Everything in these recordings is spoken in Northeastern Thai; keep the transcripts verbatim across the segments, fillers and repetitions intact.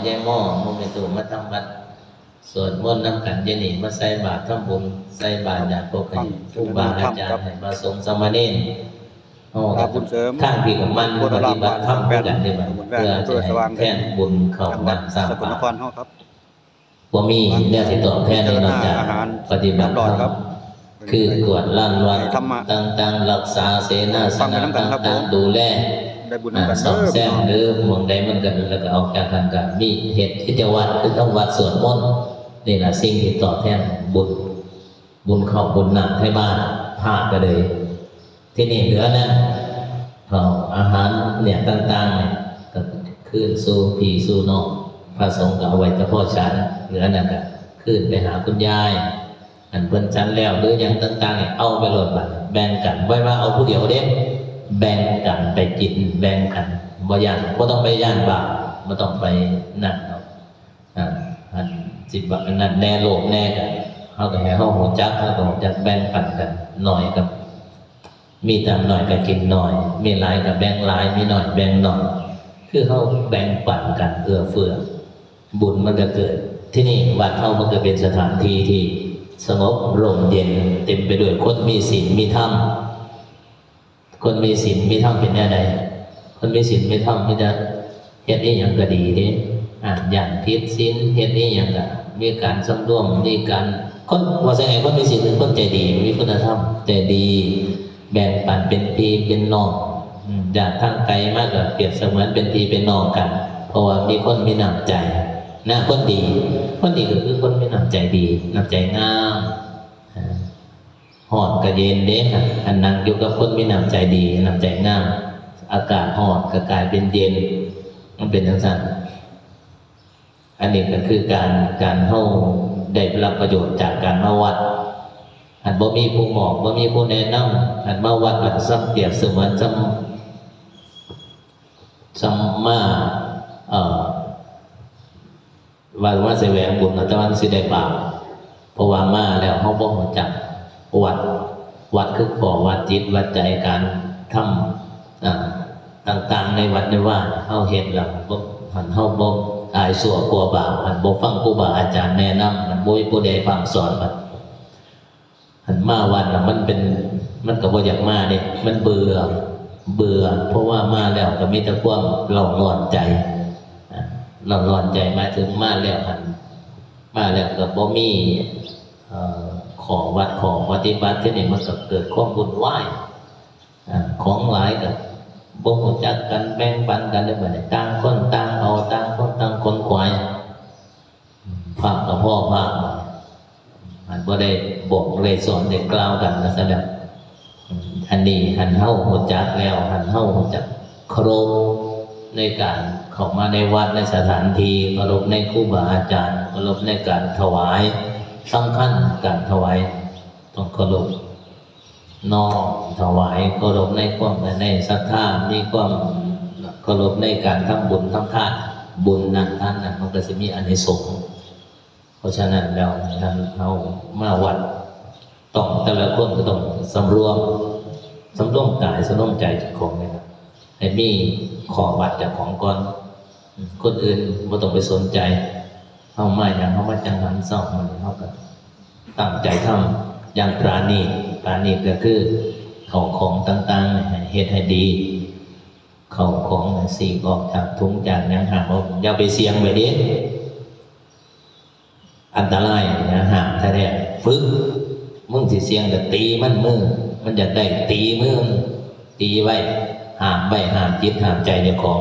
แย่หม้อ โมเมนตุมาทำวัด สวดมนต์นำกันเดี๋ยวนี้ มาใส่บาตรทำบุญ ใส่บาตรอยากพบให้ครูบาอาจารย์ ให้พระสงฆ์สามเณร เฮาก็ ครับ บุญเสริม ทางที่ก็มัน โพธาราม ปฏิบัติธรรมคือกันเด้บัดนี้ บ้านสามแปด เพื่อจะให้ อำเภอสว่าง แทนบุญเข้า จังหวัด น้ำสาม สกลนคร ป่า เฮาครับ บ่มีแนวสิตอบแทน นอกจาก เจริญอาหาร ปฏิบัติธรรม เรียบร้อยครับ คือกวาดลานวัด ธรรมะ ต่างๆ รักษาเสนาสนะ ฟังไปนำกันครับ ต่างๆ ผม ดูแล ได้บุญนำกัน อ่า ซ่อมแซม เด้อพี่น้อง หรือหม่องใดมันก็ แล้วก็ออกจากกันก็มีเฮ็ดกิจวัตรคือทำวัดสวดมนต์ นี่ล่ะสิ่งที่ตอบแทนบุญ บุญข้าวบุญน้ำไทบ้าน พระก็เลย ทีนี้เหลือนั้น ข้าวอาหารเนี่ยต่างๆเนี่ย ก็คืนสู่พี่สู่น้อง พระสงฆ์ก็เอาไว้แต่พอฉัน เหลือนั้นก็คืนไปหาคุณยาย อันเพิ่นฉันแล้วหรือหยังต่างๆเนี่ย เอาไปโลดบัด แบ่งกัน บ่ว่าเอาผู้เดียวเด้ แบ่งกันไปกิน แบ่งกัน บ่ย้าน บ่ต้องไปย้านบาป บ่ต้องไปนั่นดอก อ่า อันสิบาทอันนั้นแน่ โลภแน่ก็ เฮาก็ให้เฮารู้จัก เฮาก็รู้จักแบ่งปันกัน น้อยก็ มีตามน้อยก็กินน้อย มีหลายก็แบ่งหลาย มีน้อยแบ่งน้อย คือเฮาแบ่งปันกันเอื้อเฟื้อ บุญมันก็เกิด ที่นี่วัดเฮามันก็เป็นสถานที่ที่สงบร่มเย็น เต็มไปด้วยคนมีศีลมีธรรม คนมีศีลมีธรรมเป็นแนวใด คนมีศีลมีธรรมมีแต่เฮ็ดอีหยังก็ดีเด้ อ่า ย้านผิดศีล เฮ็ดอีหยังก็มีการสำรวม มีการ คน ว่าจั่งใด คนมีศีลเป็นคนใจดี มีคุณธรรม ใจดี แบ่งปันเป็นพี่เป็นน้อง อืม ญาติทางไกลมาก็เปรียบเสมือนเป็นพี่เป็นน้องกัน เพราะว่ามีคนมีน้ำใจ นะ คนดี คนดีก็คือคนมีน้ำใจดี น้ำใจงาม อ่า ฮ้อนก็เย็นเด้ อันนั่งอยู่กับคนมีน้ำใจดี น้ำใจงาม อากาศฮ้อนก็กลายเป็นเย็น มันเป็นจั่งซั้น อันนี้ก็คือการ การเฮาได้รับประโยชน์จากการมาวัด อันบ่มีผู้บอก บ่มีผู้แนะนำ อันมาวัดมันซ้ำเปรียบเสมือนซ้ำ ซ้ำมา เอ่อ ว่ามาแสวงบุญ แต่ว่ามันสิได้บาป เพราะว่ามาแล้วเฮาบ่รู้จักวัด วัดคือข้อวัดจิตวัดใจ การทำ อ่า ต่างๆ ในวัดในวาเฮาเฮ็ดแล้วบ่ หั้นเฮาบ่อายชั่วกลัวบาป หั้นบ่ฟังครูบาอาจารย์แนะนำ หั้นบ่มีผู้ใดพร่ำสอน หั้น หั้นมาวัดแล้วมันเป็น มันก็บ่อยากมาเด้ มันเบื่อ เบื่อ เพราะว่ามาแล้วก็มีแต่ความเร่าร้อนใจ อ่า เร่าร้อนใจ หมายถึงมาแล้วหั้น มาแล้วก็บ่มี เอ่อ ข้อวัดข้อปฏิบัติ ที่นี่มันก็เกิดความวุ่นวาย อ่า ของหลายก็บ่รู้จักกัน แบ่งปันกัน แล้วบัดนี้ต่างคนต่างเอา ต่างคนต่างขนขวาย พระก็พ้อพระ มันบ่ได้บอกได้สอนได้กล่าวกันนะ สำหรับ อันนี้หั้นเฮารู้จักแล้ว หั้นเฮารู้จักเคารพในการเข้ามาในวัดในสถานที่ เคารพในครูบาอาจารย์ เคารพในการถวาย สำคัญการถวาย ต้องเคารพ น้อมถวาย เคารพในความ ในศรัทธา มีความเคารพในการทำบุญทำทาน บุญนั้นทานนั้นมันก็สิมีอานิสงส์ เพราะฉะนั้นแล้ว ท่านเฮามาวัด ต้อง แต่ละคนก็ต้องสำรวม สำรวมกาย สำรวมใจเจ้าของนี่นะ ให้มีข้อวัดเจ้าของก่อน คนอื่นบ่ต้องไปสนใจ เฮามาหยัง เฮามาจังหันเช้า มื้อนี้เฮาก็ตั้งใจทำอย่างปราณีต ปราณีตก็คือเข้าของต่างๆ ให้เฮ็ดให้ดี เข้าของน่ะ ฉีกออกจากถุงจากหยัง ห้ามเอา อย่าไปเสี่ยงไปเด้ อันตรายนะ ห้ามแท้ๆ ฝึก มึงสิเสี่ยงก็ตีมันมือ มันอยากได้ตีมือ ตีไว้ ห้ามไว้ ห้ามจิตห้ามใจเจ้าของ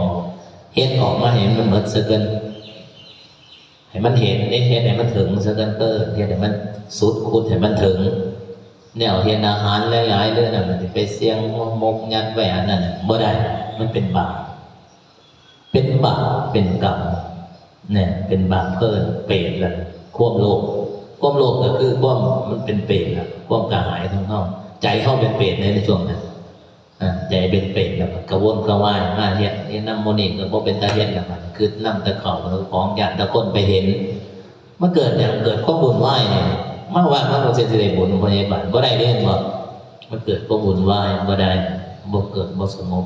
เฮ็ดออกมาให้มันหมดซะเกิน ให้มันเห็นเด้ เฮ็ดให้มันถึงซะเกิน เออ เฮ็ดให้มันสุด ขุดให้มันถึง แนวเฮ็ดอาหารหลายๆ เรื่องน่ะ มันสิไปเสี่ยงมกยัดไว้อันนั้นน่ะ บ่ได้ มันเป็นบาป เป็นบาป เป็นกรรม เนี่ย เป็นบาป เพิ่นเปรตแล้ว ความโลภ ความโลภก็คือความ มันเป็นเปรตอะ ความกระหายของเฮา ใจเฮาเป็นเปรตในช่วงนั้น อ่า ใจเป็นเปรตแล้ว กระวนกระวาย มาเฮ็ด เฮ็ดนำหมู่นี้ก็บ่เป็นตาเฮ็ดแล้ว บัดนี้ คิดนำแต่เข้าของ ย้านแต่คนไปเห็น มันเกิดหยัง เกิดความวุ่นวายนี่ มาวัดมันก็สิได้บุญ พยาบาลบ่ได้เด้ เห็นบ่ มันเกิดความวุ่นวาย บ่ได้ บ่เกิด บ่สงบ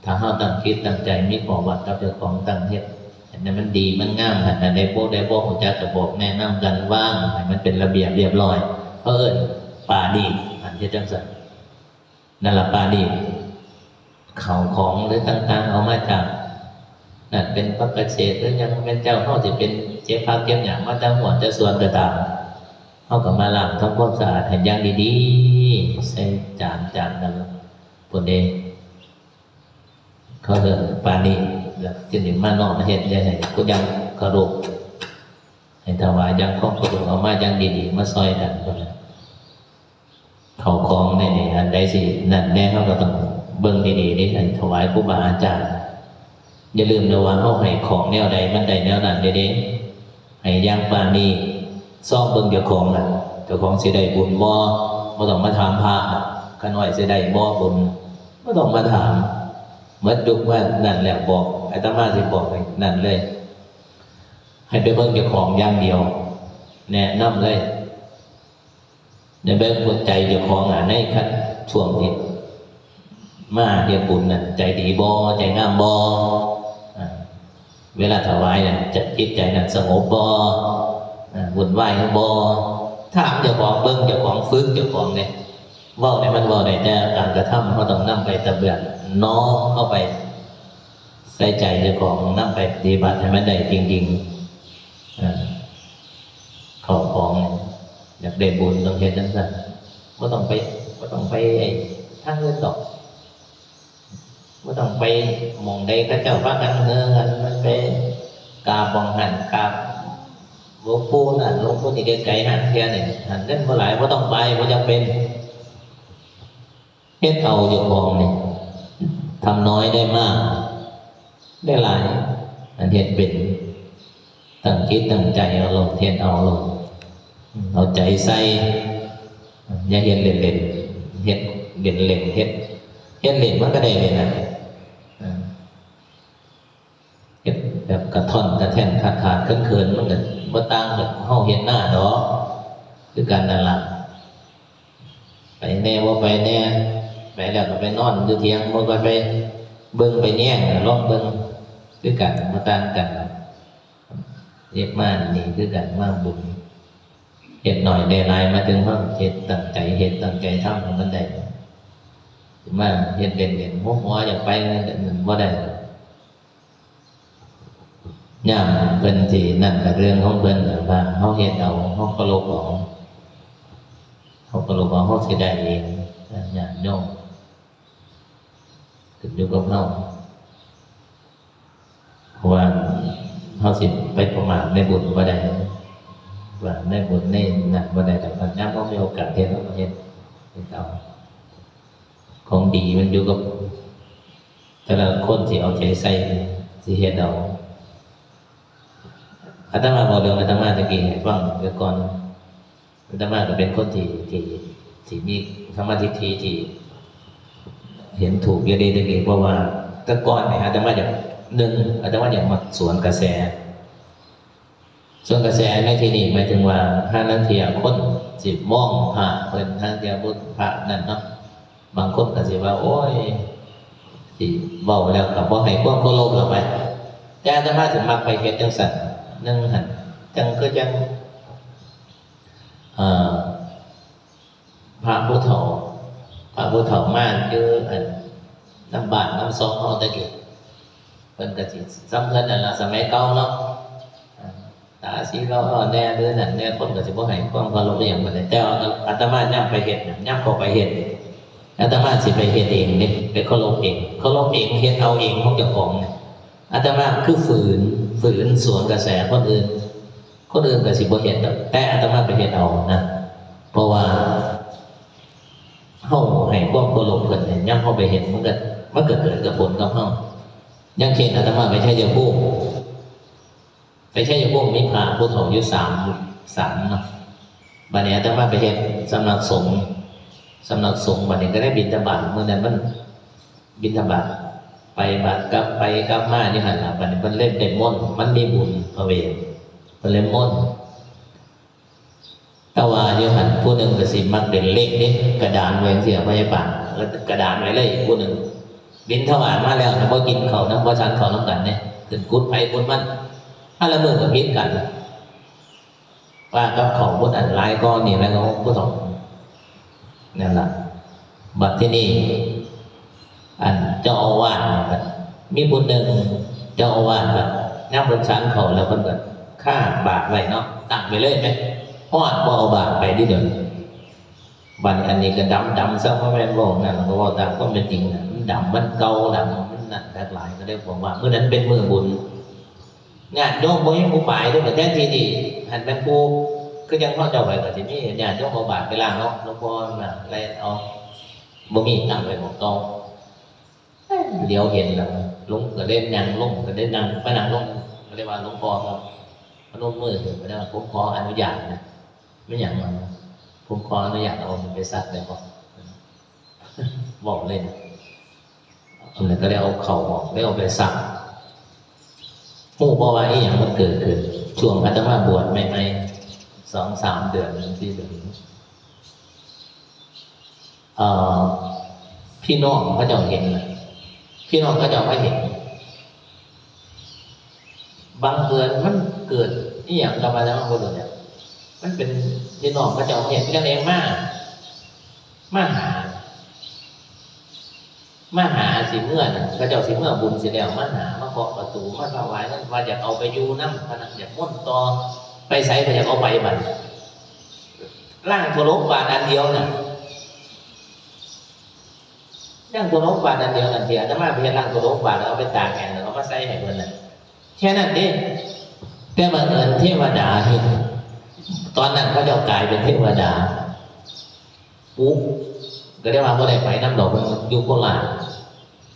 ถ้าเฮาตั้งจิตตั้งใจ มีข้อวัดกับเจ้าของ ตั้งเฮ็ดให้ เนี่ยมันดีมันงามหั่น อันใดบ่ได้บ่ฮู้จักก็บอกแนะนำกัน วางให้มันเป็นระเบียบเรียบร้อย เขาเอิ้นปาณีต อันเฮ็ดจั่งซั่น นั่นล่ะปาณีต ข้าวของหรือต่างๆ เอามาจาก นั่นเป็นผักกระเฉดหรือหยัง แม่นเจ้าเฮาสิเป็นเก็บผักเก็บหยังมาจากฮวดจากสวนก็ตาม เฮาก็มาล้างทำความสะอาดให้อย่างดีๆ ใส่จาน จานนั้นพุ้นเด้ เขาเอิ้นปาณีต แล้วทีนี้มาน้อมเฮ็ด อย่าให้ผู้ยังเคารพ ให้ถวายอย่างของเคารพ เอามาอย่างดีๆ มาซ่อยกันพุ้นน่ะ ข้าวของในนี่อันใดสินั่นแน่ เฮาก็ต้องเบิ่งดีๆ เด้ ให้ถวายครูบาอาจารย์ อย่าลืมนะว่าเฮาให้ของแนวใดมันได้แนวนั้นเด้ ให้อย่างปาณีต ซองเบิ่งเจ้าของน่ะ เจ้าของสิได้บุญบ่ บ่ต้องมาถามพระน่ะ ข้าน้อยสิได้บ่บุญ บ่ต้องมาถาม หมดยุคมานั่นแล้ว บอก อาตมาสิบอกให้นั่นเลย ให้ไปเบิ่งเจ้าของอย่างเดียว แนะนำเลย ในเบิ่งหัวใจเจ้าของอ่ะ ในขั้นช่วงที่มาเฮ็ดบุญน่ะ ใจดีบ่ ใจงามบ่ อ่า เวลาถวายน่ะ จะจิตใจนั้นสงบบ่ อ่า วุ่นวายบ่ ถามเจ้าของเบิ่ง เจ้าของฝึกเจ้าของเนี่ย เว้าเนี่ยมันเว้าได้ แต่การกระทำเฮาต้องนำไปตะเบือน น้อมเข้าไปใส่ใจเจ้าของ นำไปปฏิบัติให้มันได้จริงๆ อ่า ข้าวของเนี่ย อยากได้บุญต้องเฮ็ดจั่งซั่น บ่ต้องไป บ่ต้องไปไอ้ทางอื่นดอก บ่ต้องไปหม่องใดเขาเจ้าพากันเฮือกัน มันไปกราบหม่องหั่น กราบหลวงปู่นั่น หลวงปู่นี่ไกลๆ ห่างเทื่อนี่ หั่นเงินบ่หลาย บ่ต้องไป บ่จำเป็น เฮ็ดเอาเจ้าของนี่ ทำน้อยได้มาก ได้หลาย อันเฮ็ดเป็น ตั้งจิตตั้งใจเอาโลด เฮ็ดเอาโลด เอาใจใส่ อย่าเฮ็ดเล่นๆ เฮ็ดเล่นๆ เฮ็ด เฮ็ดเล่นมันก็ได้เล่นน่ะ อ่า เฮ็ดแบบกระท่อนกระแท่นขาดๆ เขินๆ มันก็บ่ต่างกับเฮาเฮ็ดนาดอก คือกันนั่นล่ะ ไปแน่บ่ไปแน่ ไปแล้วก็ไปนอนอยู่เถียง บ่ก็ไปเบิ่งไปแยง ลองเบิ่ง คือกัน บ่ต่างกัน เฮ็ดมานี่คือกัน มาบุญ เฮ็ดน้อยได้หลาย มาถึงเฮาเฮ็ดตั้งใจ เฮ็ดตั้งใจทำให้มันได้ สิมาเฮ็ดเล่นๆ หัวๆ อยากไปนั่นบ่ได้ ยามเพิ่นสินั่นก็เรื่องของเพิ่น แต่ว่าเฮาเฮ็ดเอา เฮาเคารพเอา เฮาเคารพเอา เฮาสิได้เอง ญาติโยม ขึ้นอยู่กับเฮา เพราะว่าเฮาสิไปประมาทในบุญบ่ได้ ว่าในบุญในนั่นบ่ได้ แต่ว่ายามเฮามีโอกาสเฮ็ด เฮาก็เฮ็ด เฮ็ดเอา ของดีมันอยู่กับแต่ละคนสิเอาใจใส่ สิเฮ็ดเอา อาตมาเว้าเรื่องอาตมาตะกี้ให้ฟังเดี๋ยวก่อน อาตมาก็เป็นคนที่ ที่ ที่มีสัมมาทิฏฐิที่เห็นถูกอยู่เด้ตะกี้ เพราะว่าแต่ก่อนเนี่ยอาตมาอยาก หนึ่ง อาตมาอยากมักสวนกระแส สวนกระแสในที่นี้หมายถึงว่า ห่าลางเทื่อคนสิมองพระเพิ่น ห่าลางเทื่อบ่พระนั่นเนาะ บางคนก็สิว่า โอ้ย สิเว้าแล้วก็บ่ให้ความเคารพแล้วไป แต่อาตมาถึงมักไปเฮ็ดจั่งซั่น หนึ่งหั่น จั่งคือจั่ง เอ่อ พระผู้เฒ่า พระผู้เฒ่ามาอยู่อันนำบ้านนำซองเฮาแต่กี้ เพิ่นก็สิส่ำเพิ่นนั่นล่ะ สมัยเก่าเนาะ อ่า ตาสีหล่อแน่หรือนั่นแน่ คนก็สิบ่ให้ความเคารพอิหยังปานใด แต่ว่าอาตมายามไปเฮ็ดน่ะ ยามเข้าไปเฮ็ดนี่ อาตมาสิไปเฮ็ดเองเด้ ไปเคารพเอง เคารพเอง เฮ็ดเอาเองของเจ้าของนี่ อาตมาคือฝืน ฝืนสวนกระแสคนอื่น คนอื่นก็สิบ่เฮ็ดดอก แต่อาตมาไปเฮ็ดเอานะ เพราะว่าเฮาให้ความเคารพเพิ่นเนี่ย ยามเฮาไปเฮ็ด มันก็ มันก็เกิดกับผลกับเฮา อย่างเช่นอาตมาไปชัยภูมิ ไปชัยภูมิมีพระผู้เฒ่าอยู่สาม สามเนาะ บัดนี้อาตมาไปเฮ็ดสำนักสงฆ์ สำนักสงฆ์ บัดนี้ก็ได้บิณฑบาต มื้อนั้นมันบิณฑบาต ไปบาตกลับ ไปกลับมาอยู่หั่นล่ะ บัดนี้เพิ่นเล่นได้มนต์ มันมีบุญพระเวท เพิ่นเล่นมนต์ แต่ว่าอยู่หั่นผู้หนึ่งก็สิมักเล่นเลขเด้ กระดานไว้จั่งซี้ พยาบาล แล้วกระดานไว้เลยผู้หนึ่ง บิณฑบาตมาแล้วนะ บ่กินข้าวนำ บ่ฉันข้าวนำกันเด้ ขึ้นกุฏิไผกุฏิมัน ถ้าละมื้อก็ผิดกัน ว่ากับเขาผู้นั้นหลายกว่านี่แล้วก็ผู้สอง นั่นล่ะ บัดที่นี่ อันเจ้าอาวาสเนี่ยบัดมีผู้หนึ่ง เจ้าอาวาสบัดยามเพิ่นฉันข้าวแล้วเพิ่นก็คาบาตรไว้เนาะ ตั้งไว้เลยแหม ฮอดบ่เอาบาตรไปเด้เดี๋ยวนี้ บัดนี้อันนี้ก็ดำๆ ซะ บ่แม่นเว้านั่น ก็เว้าตามความเป็นจริงน่ะ มันดำ มันเก่า ดำ มันนั่นหลาย ก็เลยบอกว่ามื้อนั้นเป็นมื้อบุญ ญาติโยมบ่มีผู้ไปเด้อ แทนที่นี่ หันแม่นผู้ คือจั่งเฮาเจ้าไปก็สิมีญาติโยมเอาบาตรไปล้างเนาะ หลวงพ่อน่ะ เลยเอา บ่มี ตั้งไว้หม่องเก่า เหลียวเห็นแล้ว ลงก็เลยนั่งลง ก็เลยนั่ง ไปนั่งลง ก็เลยว่า "หลวงพ่อครับ" พนมมือขึ้น ก็เลยว่า "ผมขออนุญาตนะ" "แม่นหยังวะ" "ผมขออนุญาตเอาไปซักได้บ่" บอกเลยนะ อันนั้นก็เลยเอาเข้าออก แล้วเอาไปซัก ฮู้บ่ว่าอีหยังมันเกิดขึ้น ช่วงอาตมาบวชใหม่ๆ สองสามเดือน สี่เดือน เอ่อ พี่น้องเขาเจ้าเห็นน่ะ พี่น้องเขาเจ้ามาเห็น บังเอิญมันเกิดอีหยังกับอาตมาบ่รู้เนี่ย มันเป็นพี่น้องเขาเจ้าเห็นจั่งใดมา มาหา มาหาสิเมือน่ะ เขาเจ้าสิเมือบุญสิแล้ว มาหา มาเคาะประตู มาถวายเงิน ว่าอยากเอาไปอยู่นำ พะนะ อยากม่วนต่อ ไปไสก็อยากเอาไปบัดนี้ ล้างถ้วยโลงบาตรอันเดียวน่ะ ล้างถ้วยโลงบาตรอันเดียวนั่น ที่อาตมาไปเฮ็ดล้างถ้วยโลงบาตร แล้วเอาไปตากแห้ง แล้วเอามาใส่ให้เพิ่นน่ะ แค่นั้นเด้ แต่บังเอิญเทวดาเห็น ตอนนั้นเขาเจ้ากลายเป็นเทวดา ปุ๊บ ก็ได้ว่าบ่ได้ไปนำดอก เพิ่นอยู่โคราช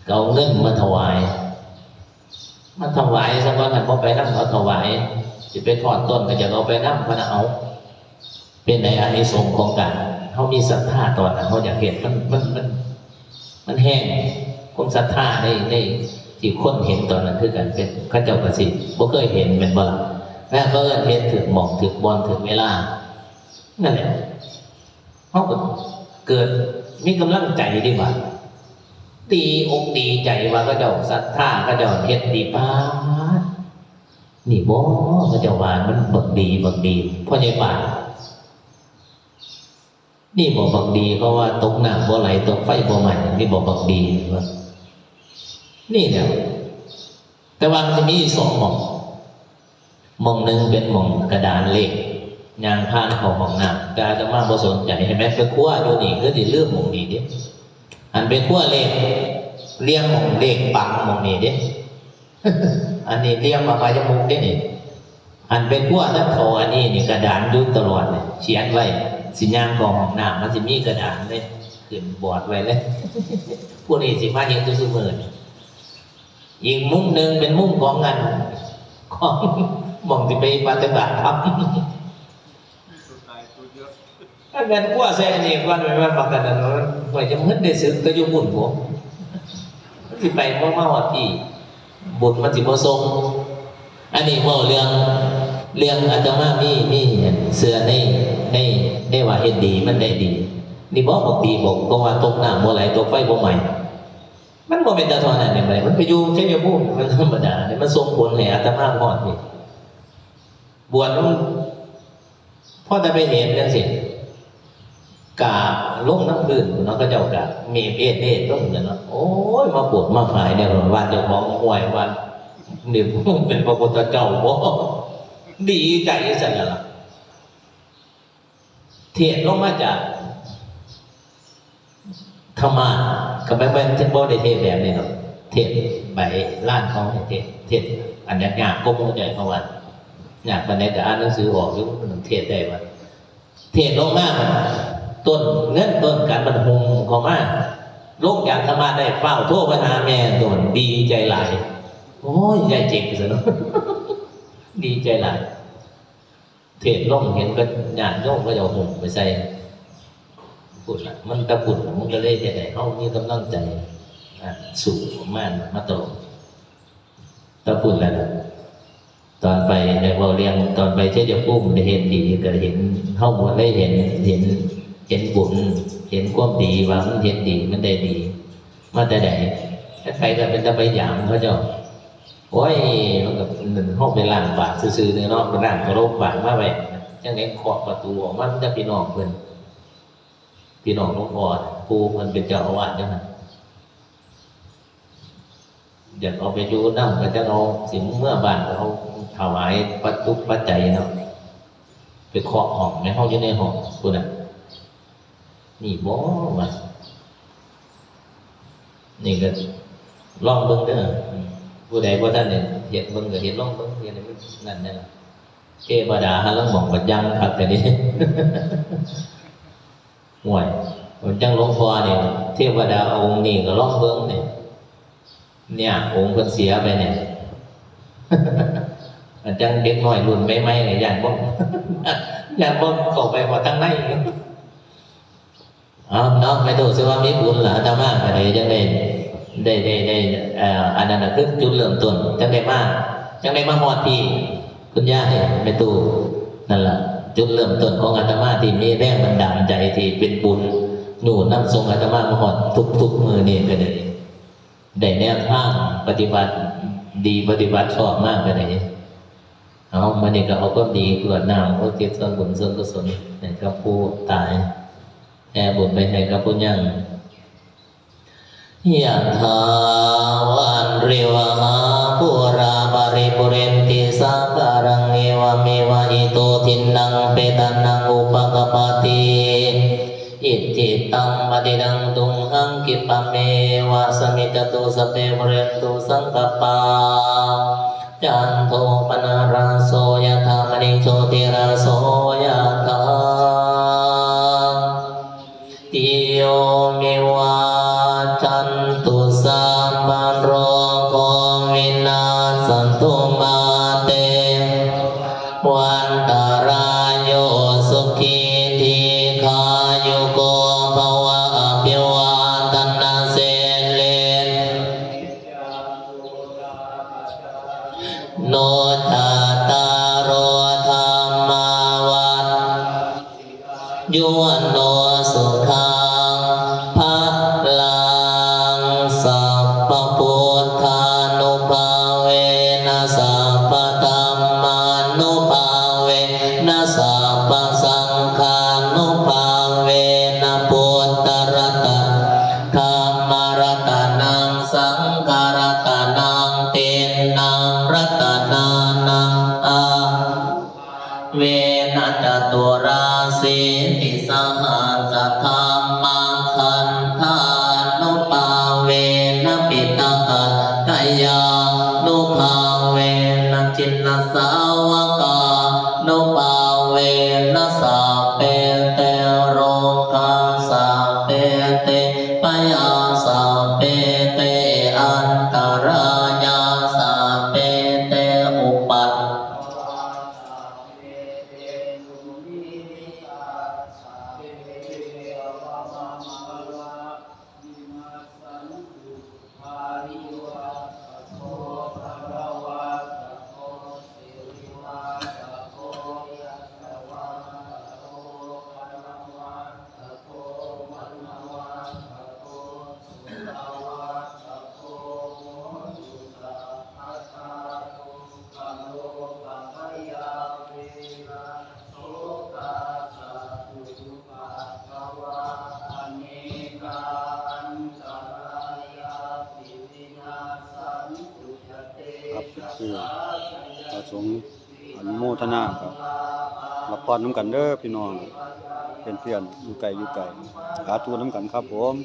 ก็เอาเงินมาถวาย มาถวายซะก่อน คันบ่ไปนำเขาถวาย สิไปถอนต้นก็อยากเอาไปนำ พะนะ เอา เป็นไงอานิสงส์ของการ เฮามีศรัทธาตอนนั้น เฮาอยากเห็น มัน มัน มัน มันแฮง ความศรัทธาใน ใน ที่คนเห็นตอนนั้นคือกัน เป็น เขาเจ้าก็สิบ่เคยเห็นแม่นบ่ล่ะ แล้วก็เห็นถืกหม่องถืกบ่อนถืกเวลา นั่นแหละ เฮาก็เกิดมีกำลังใจดีว่า ดีอกดีใจว่าเขาเจ้าศรัทธา เขาเจ้าเฮ็ดดี ป๊าด นี่บ่ เขาเจ้าว่ามันบักดี บักดี พ่อใหญ่บ้าน นี่บ่บักดี เขาว่าตกน้ำบ่ไหล ตกไฟบ่ไหม้ นี่บ่บักดี ว่า นี่แหละ แต่ว่ามันจะมีสองหม่อง หม่องหนึ่งเป็นหม่องกระดานเลข ย่างผ่านเข้าห้องน้ำ แต่อาตมาบ่สนใจ ให้แม่นไปครัวอยู่นี่ คือสิลืมหม่องนี้เด้ อันไปครัวเลข เรียงหม่องเลขปังหม่องนี้เด้ อันนี้เรียงอบายมุขเด้นี่ อันไปครัวทั้งเขาอันนี้นี่ กระดานอยู่ตลอดเลย เขียนไว้ สิย่างเข้าห้องน้ำ มันสิมีกระดานเลย ขึ้นบอร์ดไว้เลย ผู้นี้สิมาเฮ็ดอยู่ซุมื้อนี่ อีกมุมหนึ่งเป็นมุมของอัน ของหม่องที่ไปปฏิบัติธรรม ถ้าแม่นครัวใส่อันนี้ก่อน แม่นว่าปานนั้น มัน ไว้จะมึนได้สึกแต่อยู่บุญผม มันสิไปบ่มาฮอดที่ บุญมันสิบ่ส่ง อันนี้เว้าเรื่อง เรื่องอาตมามี มีเชื่อใน ใน ในว่าเฮ็ดดีมันได้ดี นี่บ่บักดีบอก เพราะว่าตกน้ำบ่ไหล ตกไฟบ่ไหม้ มันบ่เป็นตาทอนอันนี้ไป มันไปอยู่ชัยภูมิ มันธรรมดาเนี่ย มันส่งผลให้อาตมาฮอดนี่ บวชมัน พอแต่ไปเห็นจังซี่ กราบลงน้ำพื้นเนาะ เขาเจ้ากราบ เมเอเดลงเนี่ยเนาะ โอ้ย มาปวดมาผายเนี่ย ว่าเจ้าของห้วย ว่านี่เป็นพระพุทธเจ้าบ่ ดีใจซั่นน่ะล่ะ เทศน์ลงมาจากธรรมาสน์ ก็แม่นๆ บ่ได้เทศน์แบบนี้ดอก เทศน์ใบลานของให้เทศน์ เทศน์อันยากๆ ก็หมู่ใหญ่เขาว่า ยากปานใดก็อ่านหนังสือออกอยู่ มันเทศน์ได้ว่า เทศน์ลงมา ต้นเงินต้นกันมันหุมเข้ามา ลงจากธรรมาสน์ได้ ฟ้าวโทรไปหาแม่โดน ดีใจหลาย โอ้ย ยายเจ๊งซะเนาะ ดีใจหลาย เทศน์ลงเห็นก็ญาติโยมก็เอาห่มไปใส่ พุ้นล่ะ มันแต่พุ้นล่ะ มันก็เลยเฮ็ดให้เฮามีกำลังใจ อ่า สู้มา มาตลอด แต่พุ้นล่ะ ตอนไปได้เว้าเรื่อง ตอนไปชัยภูมิได้เห็นดี ก็เห็น เฮาบ่ได้เห็น เห็น เห็นบุญ เห็นความดีว่ามันเฮ็ดดี มันได้ดี มาแต่ใด ใครๆ ก็เป็นตาไปยามเขาเจ้า โอ้ย มันก็เฮาไปล้างบาตรซื่อๆเนี่ยเนาะ ไปล้างเคารพบาตรมาไว้ จั่งใด๋เคาะประตูออกมา มีแต่พี่น้องเพิ่น พี่น้องหลวงพ่อ ผู้เพิ่นเป็นเจ้าอาวาสเด้อหั่น อยากเอาไปอยู่นำ ก็จั่งเอา สิเมือบ้านก็เอาถวายปัจจุปัจจัยเนาะ ไปเคาะห้องแม่เฮาอยู่ในห้องพุ้นน่ะ นี่บ่วะ นี่ก็ลองเบิ่งเด้อ ผู้ใดบ่ทันได้เฮ็ดเบิ่งก็เฮ็ดลองเบิ่ง เฮ็ดให้มันนั่นแหน่ล่ะ เทวดาหาลางหม่องบัดยังคักแต่นี่ ห่วย มันจั่งหลวงพ่อนี่ เทวดาองค์นี้ก็ลองเบิ่งนี่ เนี่ย องค์เพิ่นเสียไปเนี่ย มันจั่งเด็กน้อยรุ่นใหม่ๆนี่ ย้านบ่ ย้านบ่เข้าไปฮอดทางใน เอาเนาะ แม่ตู้ ถือว่ามีบุญล่ะ อาตมาก็ได้ จั่งได้ ได้ ได้ ได้ เอ่อ อันนั้นน่ะ คือจุดเริ่มต้น จั่งได้มา จั่งได้มาฮอดพี้ คุณยาย แม่ตู้ นั่นล่ะ จุดเริ่มต้นของอาตมาที่มีแรงบันดาลใจที่เป็นบุญ หนุนนำส่งอาตมามาฮอดทุกๆมื้อนี้ก็ได้ ได้แนวทางปฏิบัติดี ปฏิบัติชอบมากก็ได้ เอา มื้อนี้ก็เอาความดีกรวดน้ำอุทิศส่วนบุญส่วนกุศลให้กับผู้ตาย แผ่บุญไปให้กับผู้ยัง ยะถา วาริวหา ปูราปริปูเรนติสาคารัง เอวะเมวะอิโตทินนังเปตานังอุปกปปติ อิจฉิตังปฏิตังตุมหัง คิปะเมวะสมิจจตุ สัพเพปูเรนตุสังกปปา จันโทปนรสโส ยะถามะณิโชติรสโส ยะถา ติโย วิวัชชันตุ สัพพะโรโค วินัสสันตุ มาเต วันตะราโย สุขี ทีฆายุโก ภวะ อภิวาทะนะสีลิสสะ โน จัตตาโร ธัมมา วัฑฒะ ยุวัฒโน สุขัง พะลัง สัพพะพุทธานุภาเวนะ สัพพะธัมมานุภาเวนะ สัพพะสังฆานุภาเวนะ พุทธะรัตนะ ธัมมะรัตนะ สังฆะรัตนะ ติณณังรัตนานัง อาเวนะจตุราสีติสหัสสะธัมมะขันธานุภาเวนะ ปิตะกัตตะยานุภาเวนะ จินนสาวกานุภาเวนะ สัพเพเตโรคา สัพเพเตพยา สัพเพเตอันตรายา สัพเพเตอุปัท ครับ คือพระสงฆ์อนุโมทนาครับ รับพรนำกันเด้อพี่น้อง เพื่อนๆ อยู่ไกลอยู่ไกล สาธุนำกันครับผม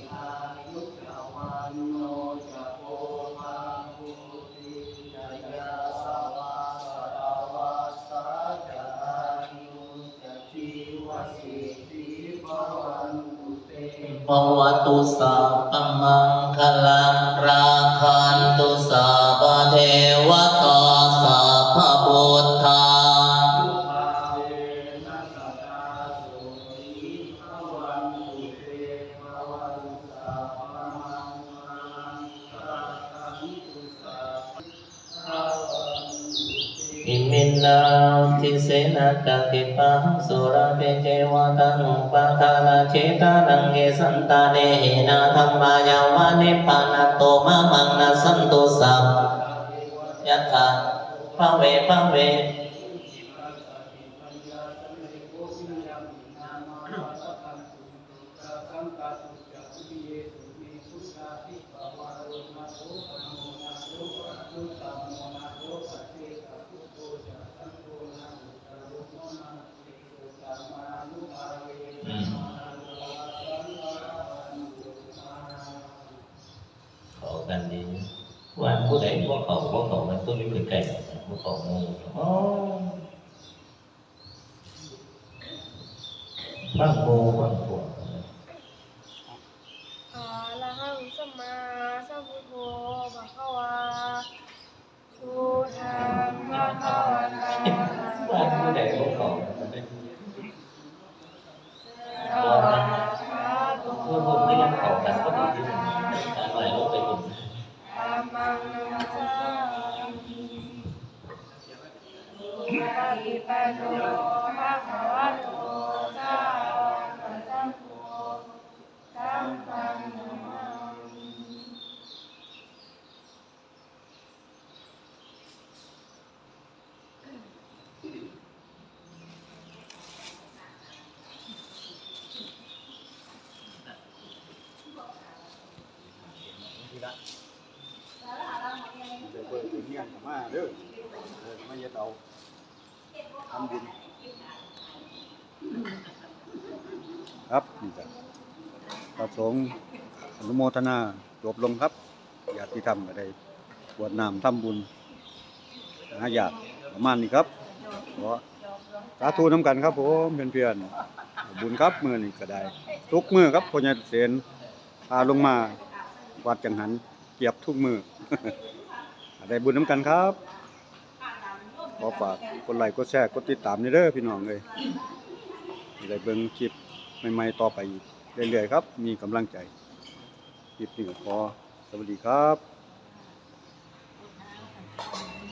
ภะวะตุสัพพะมังคะลัง รักขันตุสัพพะเทวะตา สัพพะพุทธา อิมินนาทิเสนะกะติปะหังสุราเปเจวะตะนุปาทานาเจตานังเกสันตาเนหินาธัมมายาวะนิพพานัตโตมะมังนัสสันตุสัพพะ ยัตถา พะเว พะเว อืม เข้ากันดี ว่าผู้ใดบ่เข้า บ่เข้ากัน ตัวอยู่ใกล้ๆ บ่เข้าหมู่ อ๋อ ฟังหมู่ ฟังพวก อะระหังสัมมาสัมพุทโธ ภะคะวา พุทธัง ภะคะวันตัง ว่าผู้ใดบ่เข้า สวากขาโต คือพวกนี้ยังเข้ากันบ่ดีที่สุด การไหว้ลงไปบุญ ธัมมัง นะมัสสามิ สุปะฏิปันโน ภะคะวะโต สาวะกะสังโฆ สังฆัง นะมามิ เดี๋ยวเปิดเงินมาเด้อ เออ มาเฮ็ดเอา ทำบุญ ครับ นี่จ้ะ พระสงฆ์อนุโมทนาจบลงครับ ญาติธรรมก็ได้กรวดน้ำทำบุญ หาญาติประมาณนี้ครับ ขอสาธุนำกันครับผม เพื่อนๆ บุญครับ มื้อนี้ก็ได้ ทุกมื้อครับ พ่อใหญ่เสนพาลงมาวัดจังหัน เกือบทุกมื้อ ได้บุญนำกันครับ ขอฝากกดไลค์ กดแชร์ กดติดตามนี่เด้อพี่น้องเอ้ย ได้เบิ่งคลิปใหม่ๆ ต่อไปอีกเรื่อยๆ ครับ มีกำลังใจ คลิปนี้ก็ขอสวัสดีครับ